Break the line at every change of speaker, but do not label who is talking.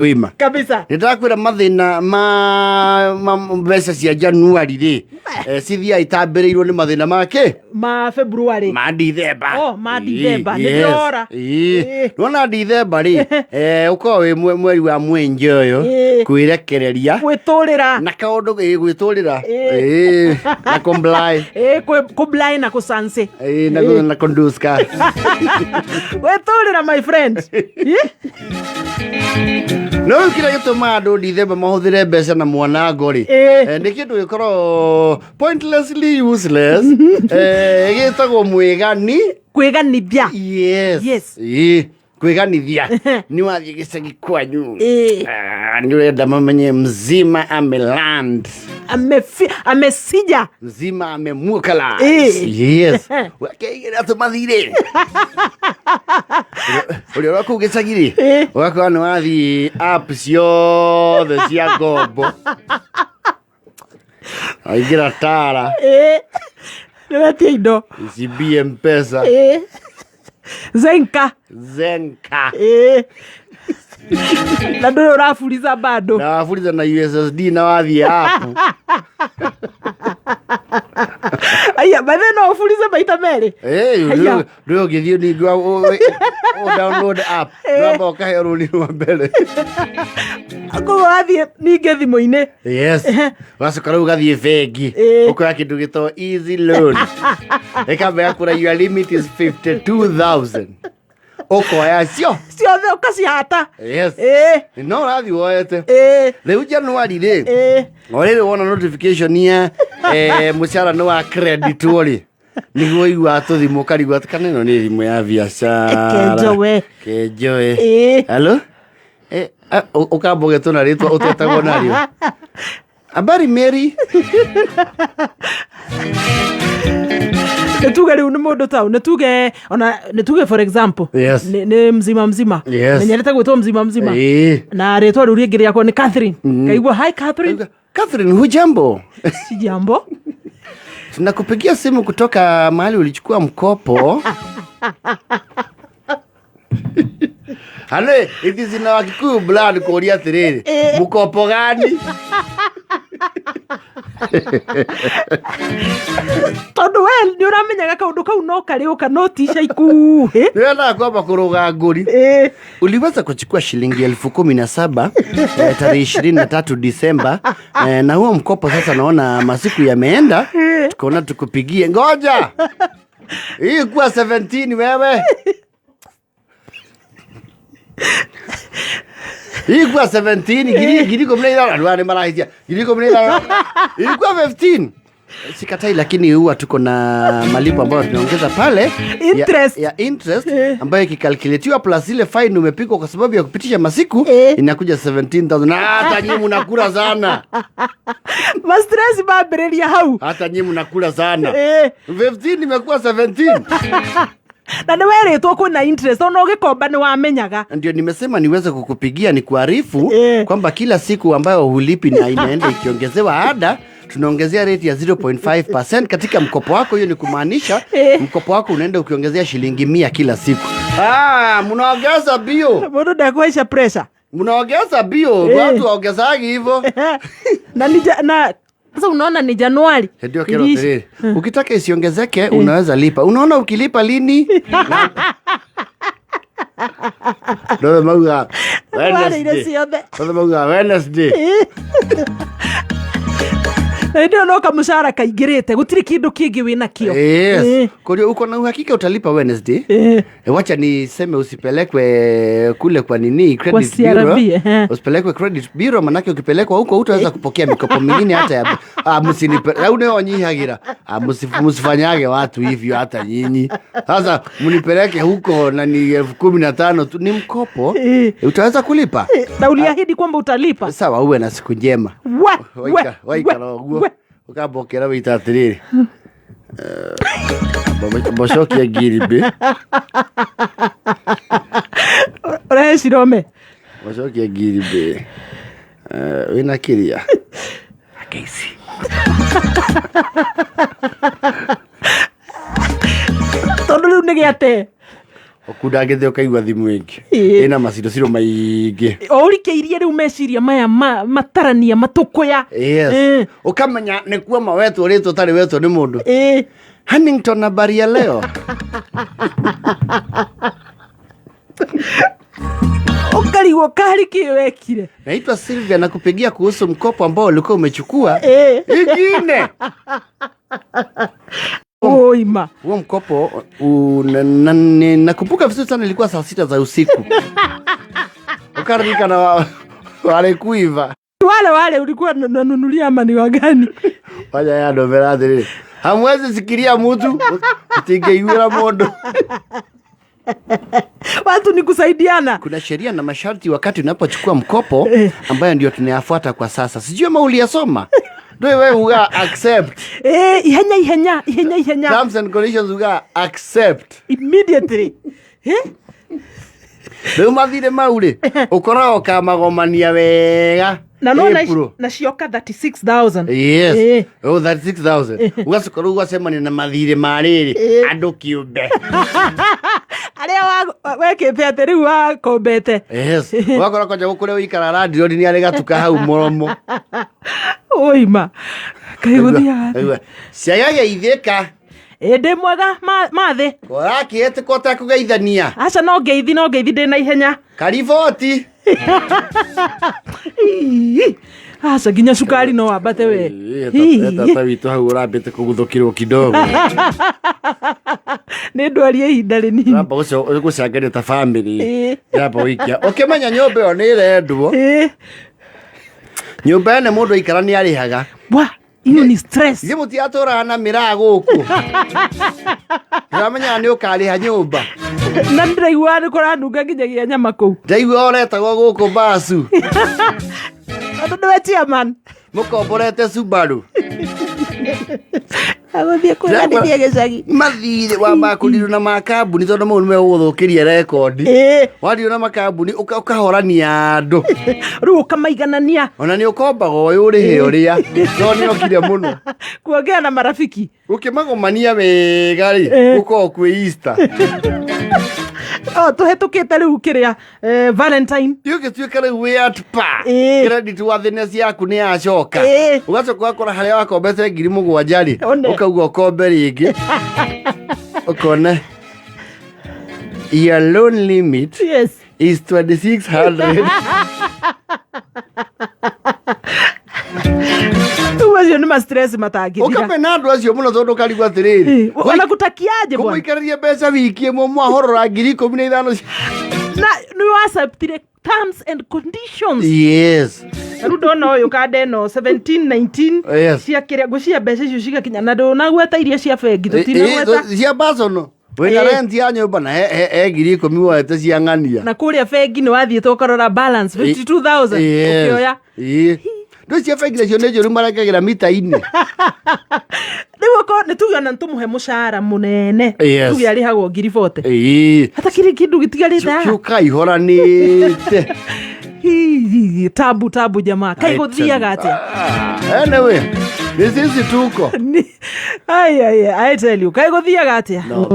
Wima.
Kabisa.
Nä ndakwä ra mathä na ma mbeca cia Januari rä cithiaga itambä rä irwo nä mathä na makä
Ma February.
Ma Dithemba.
Oh, ma Dithemba. Nĩ ndĩrora.
Nona Dithemba rä å korwo wä mweri wa mwenje å yå kwä rekereria.
Gwĩtũrĩra.
Na kaå ndå gwä tå rä ra na comply.
Kũbly na kũsanse.
Na konduska.
Gwĩtũrĩra, my friend.
No rä u kä rä a gä tå maga andå Dithemba mahå thä re mbeca na mwanango rä nä kä ndå gä korwo pointlessly useless gä tagwo mwĩgani.
Kwĩganithia.
Yes. Kwĩganithia nĩ wathiĩ gĩcagi kwanyu. Ah, nĩ ũrenda mamenye mzima ameland.
Amesija.
Mzima amemukala. Yes, wakeigĩra tũmathirĩ ũrĩa ũrĩa kũu gĩcagi rĩ, ũgakora nĩ wathiĩ app ciothe cia ngombo, waingĩra Tara,
Nĩwetia indo.
ECB Mpesa,
Zenka.
Zenka.
Na ndũrĩ ũraburiza bado.
Na waburiza na USSD na wathiĩ app.
Aya, bathe no ũburize maita merĩ. Haya.
Ndå å ngä thiä ningä download app nwamba ũkaheo rũni rwa mbere.
Koguo wathiĩ ningĩ thimũ-inĩ.
Yes, wacoka rĩu ũgathiĩ bengi, ũkoya kĩndũ gĩtagwo easy loan, ĩkamba yakũra your limit is 52,000, ũkoya cio
ciothe ũkacihata.
Yes. No ũrathiĩ woete. Rĩu Januari rĩ, o rĩrĩ wona notification ya mũcara nĩ wa credit rĩ, nĩguo iguaga tũthimũ ũkarigwo atĩ kana ĩno nĩ thimũ ya biacara.
Kenjowe.
Kenjoe. Hello, ũkamba ũgetwo na rĩtwa ũtetagwo narĩo, habari Mary.
Nĩ tuge rĩu nĩ mũndũ tau, nĩ tuge ona nĩ tuge for example nĩ mzima mzima. Menyerete gwĩtwo mzima mzima na rĩtwa rĩu rĩngĩ rĩakwa nĩ Catherine, kaigua, "Hi Catherine."
Catherine, hujambo?
Sijambo.
Tunakupigia simu kutoka mahali ulichukua mkopo. Hale, it is in our Kikuyu blood kuuria atiriri, mkopo gani?
Tondũ we nĩ ũramenyaga kaũndũ kau no karĩũka no ti ica ikuhĩ.
Nĩwendaga kwamba kũrũga ngũri. Uliweza kuchukua shilingi 17,000 tarehe 23 Disemba, na huo mkopo sasa naona masiku yameenda, tukaona tukupigie. Ngoja hii kuwa 17 wewe, hii kuwa 17 ngiri 15, andũ aya nĩ marahĩtia, 15,000 ilikuwa 15. Sikatai, lakini huwa tuko na malipo ambayo tunaongeza pale
Interest.
ya interest ambayo ikikalkuletiwa plus ile fine umepigwa kwa sababu ya kupitisha masiku inakuja 17,000. Na hata nyinyi mnakula sana.
Ma stress mambĩrĩria hau.
Hata nyinyi mnakula sana. 15 imekuwa 17.
Na nĩ werĩtwo kwĩna interest, ona ũgĩkomba nĩ wamenyaga.
Ndio nimesema niweze kukupigia ni kuarifu kwamba kila siku ambayo hulipi na inaenda ikiongezewa ada, tunaongezea rate ya 0.5% katika mkopo wako. Hiyo ni kumaanisha mkopo wako unaenda ukiongezea shilingi 100 kila siku. Ah, mnaongeza bio.
Mũndũ ndekũhaica pressure.
Mnaongeza bio. Watu waongezagi hivyo.
Na na sasa unaona ni Januari.
Ndio kero tiriri. Ukitaka isiongezeke unaweza lipa. Unaona ukilipa lini? Ndio mauga
Warĩire
Wednesday.
ciothe.
Ndio mauga Wednesday.
Na hĩndĩ ĩyo no kamũcara kaingĩrĩte, gũtirĩ kĩndũ kĩngĩ wĩna kĩo.
Yes. Kwa hiyo uko na uhakika utalipa Wednesday?
Eh.
Wacha niseme usipelekwe kule kwa nini, credit
CRB,
bureau.
ehe.
Usipelekwe credit bureau, manake ukipelekwa huko hutaweza kupokea mikopo mingine hata ya msinipe au ndio nyihagira. Msifanyage watu hivyo hata nyinyi. Sasa mnipeleke huko na ni 15,000 tu ni mkopo. Utaweza kulipa?
Na uliahidi kwamba utalipa.
Sawa, uwe na siku njema.
We, we,
Waikara
we,
ũguo
we.
ũkamba ũkera wĩita atĩrĩrĩ, mbocokia ngiri mbĩ.
Ũrehe cirome.
Mbocokia ngiri mbĩ, wĩna kĩrĩa akeici.
Tondũ rĩu nĩ gĩate.
Ũkundangĩte ũkaigua thimũ ĩngĩ
Ĩĩ.
ĩna macirociro maingĩ.
O ũrikĩirie rĩu meciria maya matarania matũkũya.
Yes. Ũkamenya nĩ kuoma wetwo rĩtwa ũtarĩ wetwo nĩ mũndũ. Hannington, habari ya leo?
Ũkarigwo kari kĩ wekire.
Naitwa Sylvia na kupigia kuhusu mkopo ambao ulikuwa umechukua. Ingine.
Oima.
Huo mkopo nakumbuka vizuri sana, ilikuwa saa 6 za usiku. Ukarika na wale kuiva.
Wale wale ulikuwa unanunulia ama ni wagani?
Waja ya ndobera atĩrĩrĩ, hamwezi sikiria mutu utingeiguĩra mũndũ.
Watu ni kusaidiana.
Kuna sheria na masharti wakati unapochukua mkopo ambayo ndio tunayafuata kwa sasa. Sijui kama uliyasoma. Ndio wewe uga accept.
Ihenya ihenya ihenya ihenya.
Terms and conditions uga accept.
Immediately.
Rĩu mathirĩ mau rĩ, ũkoragwo ũkamagomania wega.
Na no
April.
na cioka 36,000.
Yes. Oh, 36,000. Ũgacoka rĩu ũgacemania na mathirĩ ma rĩrĩ andũ kĩũmbe.
Arĩa wekĩte atĩ rĩu wakombete.
Yes. Ũgakora kwanja gũkũrĩa ũikara landlord nĩ arĩ gatuka hau mũromo.
Oima. Kaĩ gũthiaga atĩa?
Aigua, ciagageithĩka.
Ĩ ndĩ mwega mathĩ.
Ũrakĩĩtĩka ũtakũgeithania.
Aca no ngeithi, no ngeithi ndĩ na ihenya.
Kariboti.
Ii. Aca nginya cukari no wambate we.
Tata witũ hau ũrambĩte kũguthũkĩrwo kidogo.
Nĩ ndwari ya ihinda rĩnini.
Ramba gũcangeria ta family. Ramba gũikia. Ũkĩmenya nyũmba ĩyo nĩ ĩrendwo. Nyũmba ĩno mũndũ aikara nĩ arĩhaga.
Wa, hiyo ni stress.
Ithuĩ mũtiratũraga na mĩraa gũkũ. Ndĩramenya nĩ ũkarĩha nyũmba.
Na ndĩraigua nĩ kũranunga nginyagia nyama kũu.
Ndaigua ũretagwo gũkũ bacu.
Tondũ nĩwe chairman.
Mũkomborete Subaru.
Agũthiĩ kwĩganithia gĩcagi.
Mathirĩ wa makũndirwo na makambuni tondũ mau nĩmegũgũthũkĩria rekondi. Wathiĩ na makambuni ũkahorania andũ.
Rĩu ũkamaiganania.
Ona nĩ ũkombaga ũyũ ũrĩhe ũrĩa. No nĩ okire mũno.
Kuongea na marafiki.
Ũkĩmagomania wega rĩ, gũkoragwo kwĩ Easter.
O, tũhetũkĩte rĩu kĩrĩa, Valentine.
Ũgĩtuĩka rĩu wĩ at par. Credit worthiness yaku nĩ yacoka. Ũgacoka ũgakora harĩa wakombete ngiri mũgwanja rĩ,
One.
ũkauga ũkombe rĩngĩ. Ũkona your loan limit is 2600.
Rĩu acio nĩ ma stress matangĩthira.
Ũkamena andũ acio mũno tondũ ũkarigwo atĩrĩrĩ.
Wanakutakiaje bwana?
Kũmũikarĩria mbeca wiki ĩmwe mwahorora ngiri ikũmi na ithano
Na nĩ acceptire terms and conditions.
Yes.
Rĩu ndona ũyũ kanda ĩno 17, 19
Yes.
cia kĩrĩa ngwĩciria mbeca icio cigakinya na ndũnagweta iria cia bengi, tũtinagweta.
Cia personal. Wĩna rent ya nyũmba na he ngiri ikũmi woete cia ng'ania.
Na kũrĩa bengi nĩ wathiĩte ũkarora balance 52,000
Yes.
ũkĩoya.
Ndũ cia bengi nacio nĩ njũru marengagĩra mita-inĩ.
Rĩu okorwo nĩ tuge ona nĩtũmũhe mũcara mũnene.
Yes.
Tuge arĩhagwo ngiri 40. Hatakĩrĩ kĩndũ gĩtigarĩte haha.
Kĩũka ihoranĩte.
Hihi, tabu, tabu jamaa. Kai gũthiaga atĩa?
Anyway, this is tuko.
Ai, ai, I tell you, kai gũthiaga atĩa?
No.